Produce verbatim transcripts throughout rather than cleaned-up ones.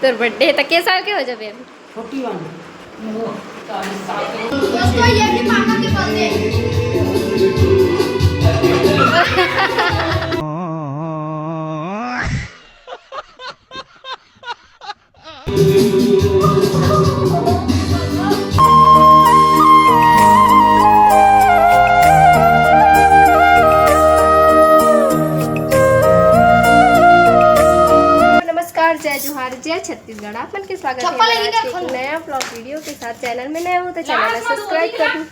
तोर बर्थडे हे त के साल के हो जाबे अभी? फोर्टी वन। दोस्तों, ये भी मामा के बर्थडे। नमस्कार, जय जोहार, जय छत्तीसगढ़। आप मन के स्वागत है चप्पल मेरा लेके आज के खोल। एक नया ब्लॉग वीडियो के साथ। चैनल में नया हो तो चैनल ला सब्सक्राइब कर दू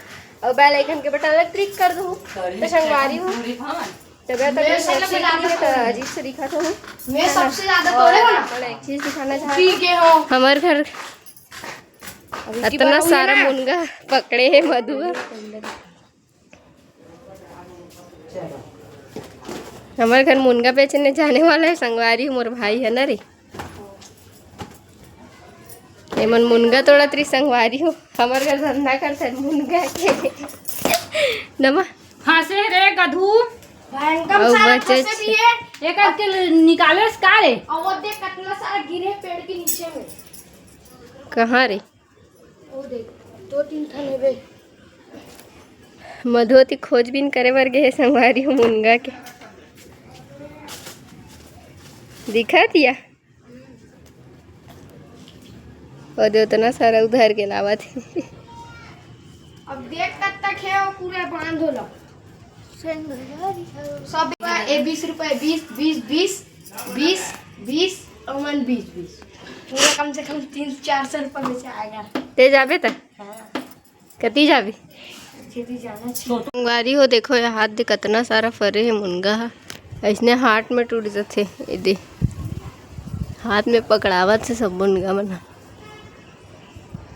और बेल आइकन के बटन ला क्लिक कर दू। तो संगवारी हो, तबीयत अगर मैं ठीक सबसे नहीं है ज्यादा तो अजीब से दिखा था हूँ। मैं सबसे ज्यादा तोड़े हो ना। और एक चीज दिखाना पी चाहती हूँ, के हो। हमारे घर इतना सारा मुनगा पकड़े है मधुआ। हमारे घर मुनगा बेचने जाने वाला है संगवारी हो, मोर भाई है ना रे। एमन मुनगा तोड़त रही संगवारी हो, हमारे घर धंधा करते हैं मुनगा के। नमा फंसे रे गधू। भयंकर और सारा बचे फंसे भी है। एक के निकाले से का रे? और वो देख कितना सारा गिरे पेड़ के नीचे में। कहाँ रे? वो देख, दो तीन ठन हेबे। मधुवती खोजबीन करे बर गए हे संगवारी हो मुनगा के। दिखत या? और जो उतना सारा उधर के लावत हे। अब देख कब तक है वो पूरा बांध होला। सब ए बीस रुपए, बीस बीस बीस बीस बीस और मन बीस बीस, पूरा कम से कम तीन चार सौ रुपए में से आएगा। ते जाबे त? कति जाबे? सीधी जाना चाहिए। संगवारी हो, देखो ये हाथ दे, कतना सारा फरे हे मुनगा ह। ऐसने हाथ में टूट जथे। ये दे, हाथ में पकड़ावत से सब मुनगा मन ह।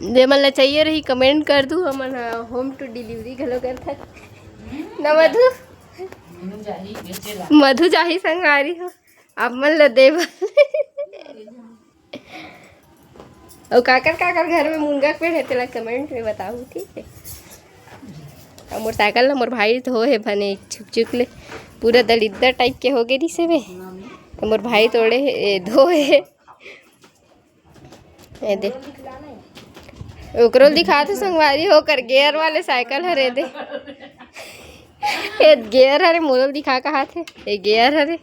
जे मन ला चाहिए रही, कमेंट कर दू, हमन ह होम टू डिलीवरी घलो करथन। न मधु? मधु जाही संगवारी हो, आप मन ला देबर। अउ काकर काकर घर में मुनगा के पेड़ हे, तेला कमेंट में बताहू, ठीक है। अउ मोर साइकिल ला मोर भाई धोए हे भने छुक छुक ले, पूरा दलिद्दर टाइप के हो गे रिहिस हे बे। त मोर भाई तोड़े हे, ए, धोए हे। ए दे, ओकरो दिखात हे संगवारी हो, ओकर गियर वाले साइकिल हरे दे। ए गियर हरे, मोरो दिखा कहात हे, ए गियर हरे।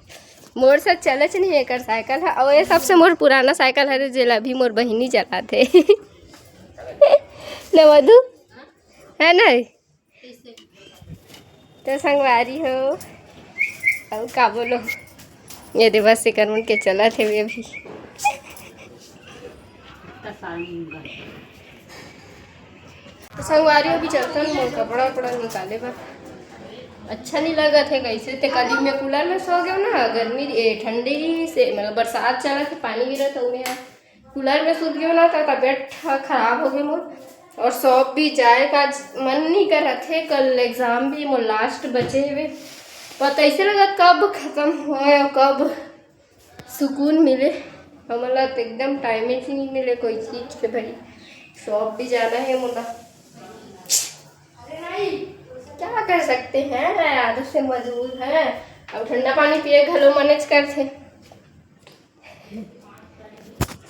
मोर साथ चलच नहीं एकर साइकिल ह। अउ ये सबसे मोर पुराना साइकिल हरे, जेला अभी मोर बहिनी चलात हे। न मधु? है ना? तो संगवारी हो, अउ का बोलो, ये दे बस एकर मन के चलत हे अभी। तो संगवारी अभी चलथन मोर कपड़ा उपड़ा निकाले बर। अच्छा नहीं लगत हे कैसे ते, कल मैं कूलर में सो गयो ना, गर्मी ए, ठंडी से मतलब बरसात चलत हे, पानी गिरत हे, ओमे कूलर में सुत गयो ना तो तबीयत खराब हो गई मोर। और शॉप भी जाए का आज मन नहीं करत हे, कल एग्जाम भी मोर लास्ट बचे हवे। पता ऐसे लगत कब खत्म होए और कब सुकून मिले। हमन ला तो एकदम टाइम ही नहीं मिले कोई चीज के भाई। शॉप भी जाना है मोला, क्या कर सकते हैं, आदत से मजबूर हैं। अब ठंडा पानी पिए घलो मनेच करथे।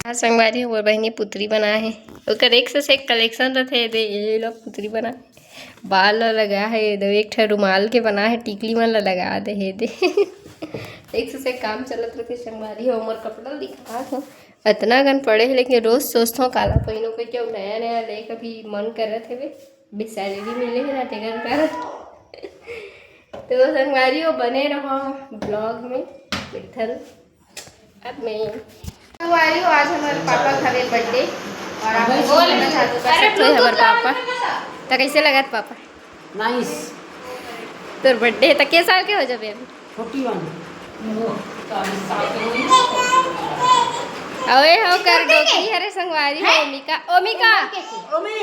हाँ संगवारी, मोर बहिनी पुतरी बनाए हे, ओकर एक से एक कलेक्शन रथे दे। ये लोग पुतरी बनाए, बाल ला लगा हे दे, एक ठा रुमाल के बना हे, टिकली मन ला लगा दे हे दे। एक से एक काम चलत रथे संगवारी हो। मोर कपड़ा दिखा हो, अतना गन पड़े हे, लेकिन रोज सोचथों काला पहिनो करके, अउ नया नया ले कभी मन करत हे बे। अभी सैलरी मिले हे ना, तेकर कारण। तो संगवारी हो, बने रहो ब्लॉग में, मिलथन अब मैं। संगवारी हो, आज हमारे पापा का हवे बर्थडे और आप लोग बोलना चाहते हो, कर सकते हो हमारे पापा। तो कैसे लगत पापा? नाइस। तोर बर्थडे त के साल के हो जाबे अभी? फोर्टी वन। अवे हो कर दो की हरे संगवारी हो, ओमिका, ओमिका। ओमी।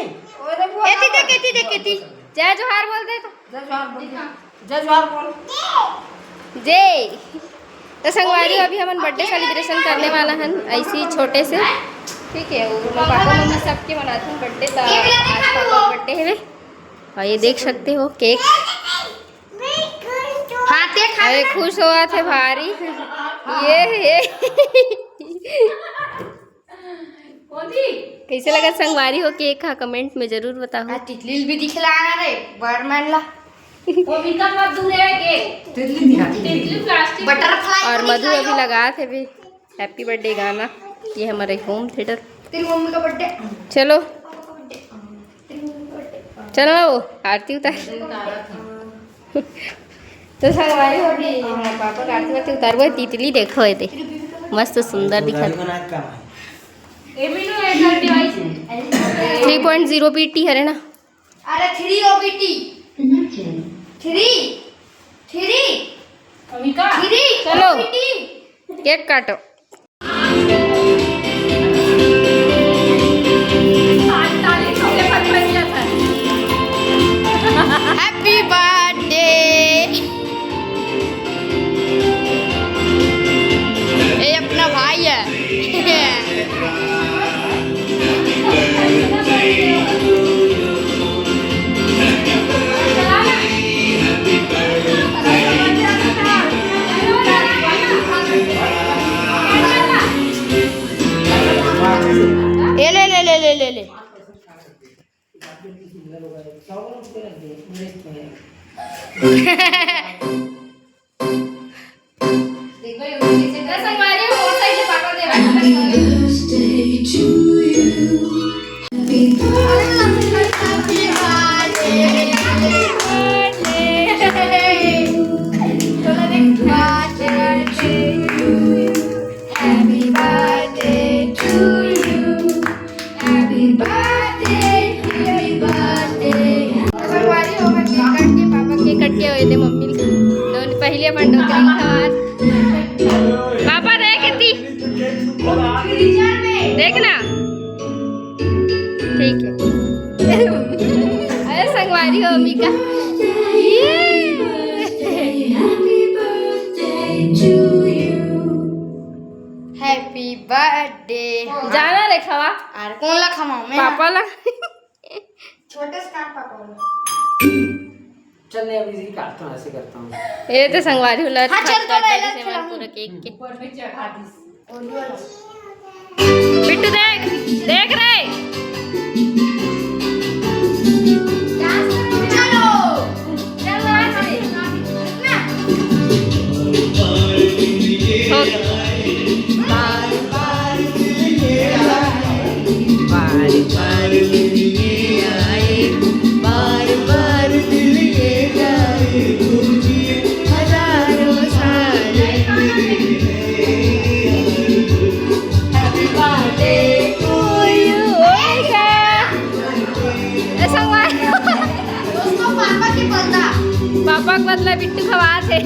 एती देख, एती देख, एती। जय जोहार बोल दे तो। जय जोहार बोल। जय जोहार बोल। जय। तो संगवारी हो, अभी हमन बर्थडे सेलिब्रेशन करने वाला हन ऐसे ही छोटे से, ठीक है। वो पापा मम्मी सबके मनाथन बर्थडे, तो आज पापा बर्थडे है। और ये देख सकते हो केक। हाँ, ते खा। अरे खुश हुआ थे भारी। ये ये। कइसे लगा संगवारी हो केक हा, कमेंट में जरूर बताहू। आ, तितली भी दिखला ना रे, बर्डमैन ला। वो भी कब मत दूर है केक। तितली दिखा। तितली प्लास्टिक। बटरफ्लाई और को मधु दिखाई अभी दो। लगात हे भी हैप्पी बर्थडे गाना। ये हमारे होम थिएटर। तेरी मम्मी का बर्थडे। चलो। पापा का बर्थडे। तेरी मम्मी का बर्थडे। चलो, आरती उतार। तो संगवारी हो गई, हमारे पापा का आरती उतारबो। तितली देखो, ये दे, मस्त सुंदर दिखत। थ्री पॉइंट जीरो पीटी हरे ना। अरे three OBT. Three. Three. Amika. Three. चलो। ओबीटी। केक काटो। Happy birthday. ये अपना भाई है। ए, ले, ले, ले, ले, ले, ले। Happy birthday to you। Happy birthday, happy birthday। संगवारी हो, हमर केक कट के, पापा केक कट के होए दे मम्मी ल। दोनों पहले अपन डोकरी खवात। पापा देख इतनी। देख ना। ठीक है। अरे संगवारी हो अम्मी का। ये। Happy birthday to you। Happy birthday। जाना रे खवा। अरे कौन ला खवाऊं मैं? पापा ला। छोटे से कान पापा वाला। चल, नहीं, अभी इसी काटता हूँ, ऐसे करता हूँ। ये तो संगवारी वाला हाँ, चल तो काट रहा है, देते खिलाऊं। पूरा केक के। ऊपर में चढ़ा दी। बिट्टू देख, देख रे। चलो। चलो, आ जाओ। हो गया। ऐसा हुआ है। दोस्तों, पापा के बदला। पापा के बदला बिट्टू खवात हे।